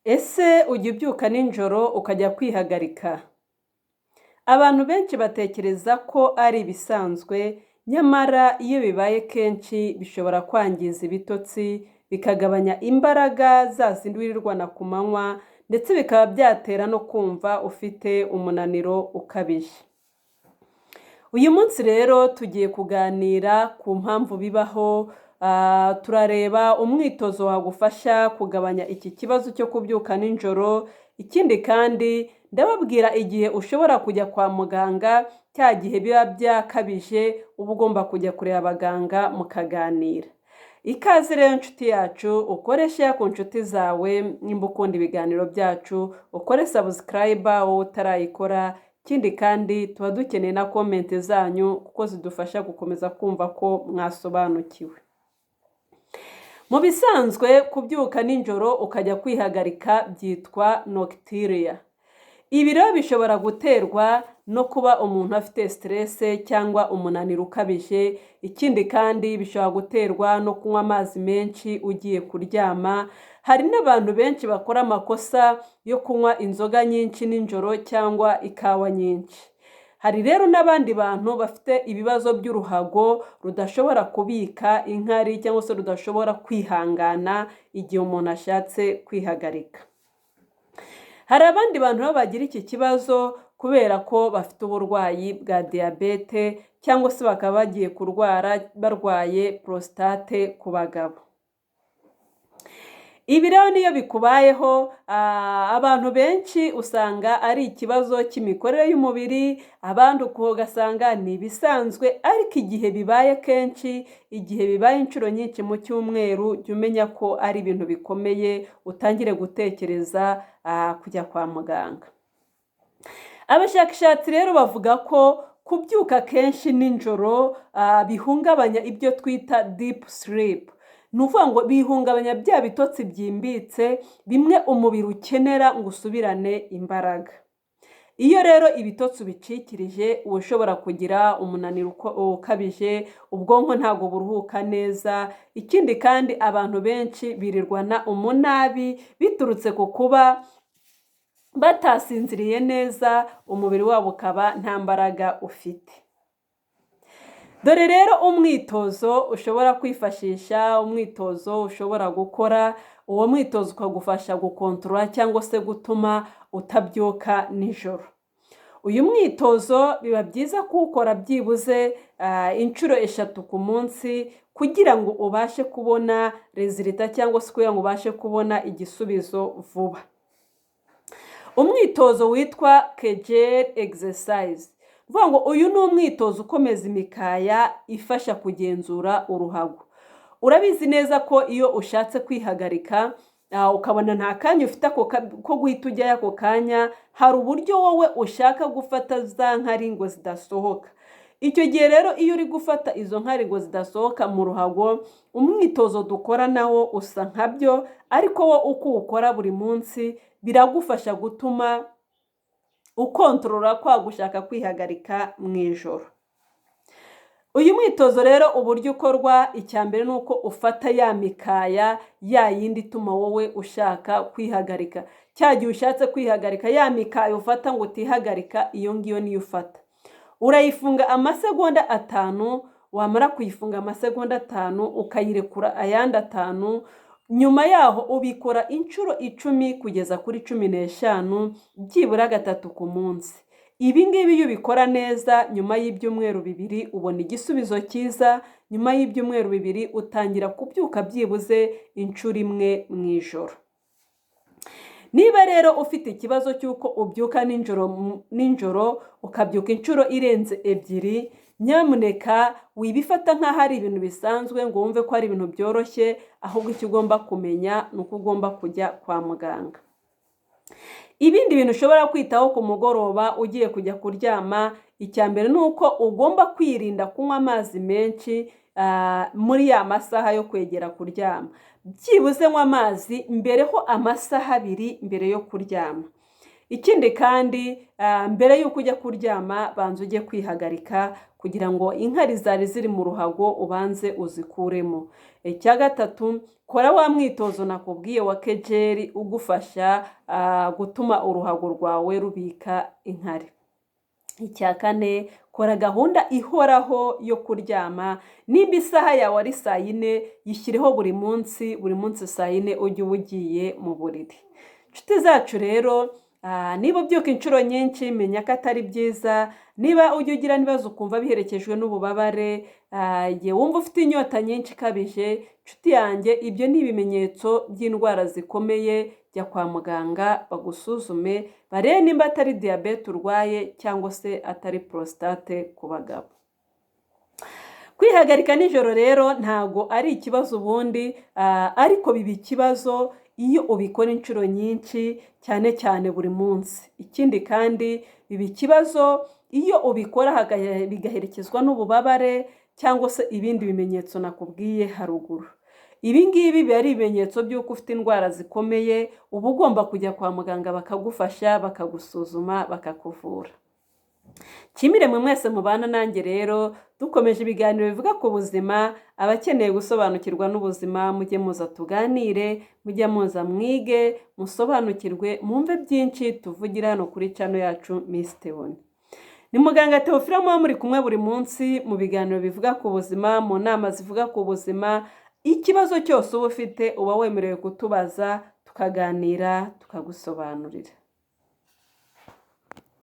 Ese ujya ubyuka nijoro ukajya kwihagarika? Abantu benshi batekereza ko ari ibisanzwe, nyamara iyo bibaye kenshi bishobora kwangiza ibitotsi, bikagabanya imbaraga za zindi wirirwana ku manywa, ndetse bikaba byatera no kumva ufite umunaniro ukabije. Uyu munsi rero tugiye kuganira ku mpamvu bibaho, turareba umwitozo wagufasha kugabanya iki kibazo cyo kubyuka nijoro. Ikindi kandi ndababwira igihe ushobora kujya kwa muganga, cya gihe biba byakabije uba ugomba kujya kureba abaganga mukaganira. Ikaze rero nshuti yacu, ukore share ku nshuti zawe nimba ukunda ibiganiro byacu, ukore subscribe wowe utarayikora. Ikindi kandi tuba dukeneye na comment zanyu kuko zidufasha gukomeza kumva ko mwasobanukiwe. Mu bisanzwe kubyuka nijoro ukajya kwihagarika byitwa nocturia. Ibi rero bishobora guterwa no kuba umuntu afite stress cyangwa umunaniro ukabije. Ikindi kandi bishobora guterwa no kunywa amazi menshi ugiye kuryama. Hari n'abantu benshi bakora amakosa yo kunywa inzoga nyinshi nijoro cyangwa ikawa nyinshi. Hari rero n'abandi bantu bafite ibibazo by'uruhago rudashobora kubika inkari cyangwa se rudashobora kwihangana igihe umuntu ashatse kwihagarika. Hari abandi bantu nabo bagira iki kibazo kubera ko bafite uburwayi bwa diyabete cyangwa se bakaba bagiye kurwara, barwaye prostate ku bagabo. Ibi rero niyo bikubayeho, abantu benshi usanga ari ikibazo cy'imikorere y'umubiri, abandi ugasanga ni ibisanzwe, ariko igihe bibaye kenshi, igihe bibaye inshuro nyinshi mu cyumweru, jya umenya ko ari ibintu bikomeye, utangire gutekereza kujya kwa muganga. Abashakashatsi rero bavuga ko kubyuka kenshi nijoro bihungabanya ibyo twita deep sleep. Ni ukuvuga ngo bihungabanya bya bitotsi byimbitse, bimwe umubiri ukenera ngo usubirane imbaraga. Iyo rero ibitotsi ubicikirije, uba ushobora kugira umunaniro ukabije, ubwonko ntabwo buruhuka neza. Ikindi kandi abantu benshi birirwana umunabi biturutse ku kuba batasinziriye neza, umubiri wabo ukaba nta mbaraga ufite. Dore rero umwitozo ushobora kwifashisha, umwitozo ushobora gukora, uwo mwitozo ukagufasha gukontorora cyangwa se gutuma utabyuka nijoro. Uyu mwitozo biba byiza kuwukora byibuze inshuro 3 ku munsi kugira ngo ubashe kubona résultat cyangwa se kugira ngo ubashe kubona igisubizo vuba. Umwitozo witwa Kegel exercise. Ni ukuvuga ngo uyu ni umwitozo ukomeza imikaya ifasha kugenzura uruhago. Urabizi neza ko iyo ushatse kwihagarika, ukabona nta kanya ufite ko guhita ujyayo ako kanya, hari uburyo wowe ushaka gufata za nkari ngo zidasohoka. Icyo gihe rero iyo uri gufata izo nkari ngo zidasohoka mu ruhago, umwitozo dukora nawo usa nkabyo, ariko wo uko uwukora buri munsi biragufasha gutuma ukontorora kwa gushaka kwihagarika mu ijoro. Uyu mwitozo rero uburyo ukorwa, icya mbere ni uko ufata ya mikaya ya yindi ituma wowe ushaka kwihagarika. Cya gihe ushatse kwihagarika, ya mikaya ufata ngo utihagarika, iyo ngiyo niyo ufata. Urayifunga amasegonda 5, wamara kuyifunga amasegonda 5 ukayirekura ayandi 5. Nyuma yaho ubikora inshuro 10 kugeza kuri 15, byibura gatatu ku munsi. Ibi ngibi iyo ubikora neza, nyuma y'ibyumweru 2 ubona igisubizo cyiza. Nyuma y'ibyumweru 2 utangira kubyuka byibuze inshuro imwe mu ijoro. Niba rero ufite ikibazo cy'uko ubyuka nijoro, ukabyuka inshuro irenze ebyiri, nyamuneka wibifata nk'aho ari ibintu bisanzwe ngo wumve ko ari ibintu byoroshye, ahubwo icyo ugomba kumenya ni uko ugomba kujya kwa muganga. Ibindi bintu ushobora kwitaho ku mugoroba ugiye kujya kuryama, icya mbere ni uko ugomba kwirinda kunywa amazi menshi muri ya masaha yo kwegera kuryama. Byibuze nywa amazi mbere ho amasaha 2 mbere yo kuryama. Ikindi kandi ugomba kwirinda kunywa Ikindi kandi, mbere y'uko ujya kuryama, banza ujye kwihagarika kugira ngo inkari zari ziri mu ruhago ubanze uzikuremo. Icya gatatu, kora wa mwitozo nakubwiye wa Kegel ugufasha gutuma uruhago rwawe rubika inkari. Icya kane, kora gahunda ihoraho yo kuryama. Nimba isaha yawe ari saa 4, yishyireho buri munsi, buri munsi saa 4 ujye uba ugiye mu buriri. Inshuti zacu rero, niba ubyuka inshuro nyinshi, menya ko atari byiza. Niba ujya ugira n'ibibazo ukumva biherekejwe n'ububabare, igihe wumva ufite inyota nyinshi ikabije, inshuti yanjye, ibyo ni ibimenyetso by'indwara zikomeye. Jya kwa muganga bagusuzume, barebe nimba atari diyabete urwaye cyangwa se atari prostate ku bagabo. Kwihagarika nijoro rero ntago ari ikibazo ubundi, ariko biba ikibazo iyo ubikora inshuro nyinshi, cyane cyane buri munsi. Ikindi kandi, biba ikibazo iyo ubikora bigaherekezwa n'ububabare cyangwa se ibindi bimenyetso nakubwiye haruguru. Ibi ngibi biba ari ibimenyetso by'uko ufite indwara zikomeye, uba ugomba kujya kwa muganga bakagufasha, bakagusuzuma, bakakuvura. Nshimire mwe mwese mubana nanjye rero, dukomeje ibiganiro bivuga ku buzima. Abakeneye gusobanukirwa n'ubuzima, mujye muza tuganire, mujye muza mwige, musobanukirwe, mwumve byinshi tuvugira hano kuri channel yacu Miss Theon. Ni muganga Theophile muba muri kumwe buri munsi mu biganiro bivuga ku buzima, mu nama zivuga ku buzima. Ikibazo cyose uba ufite, uba wemerewe kutubaza, tukaganira, tukagusobanurira.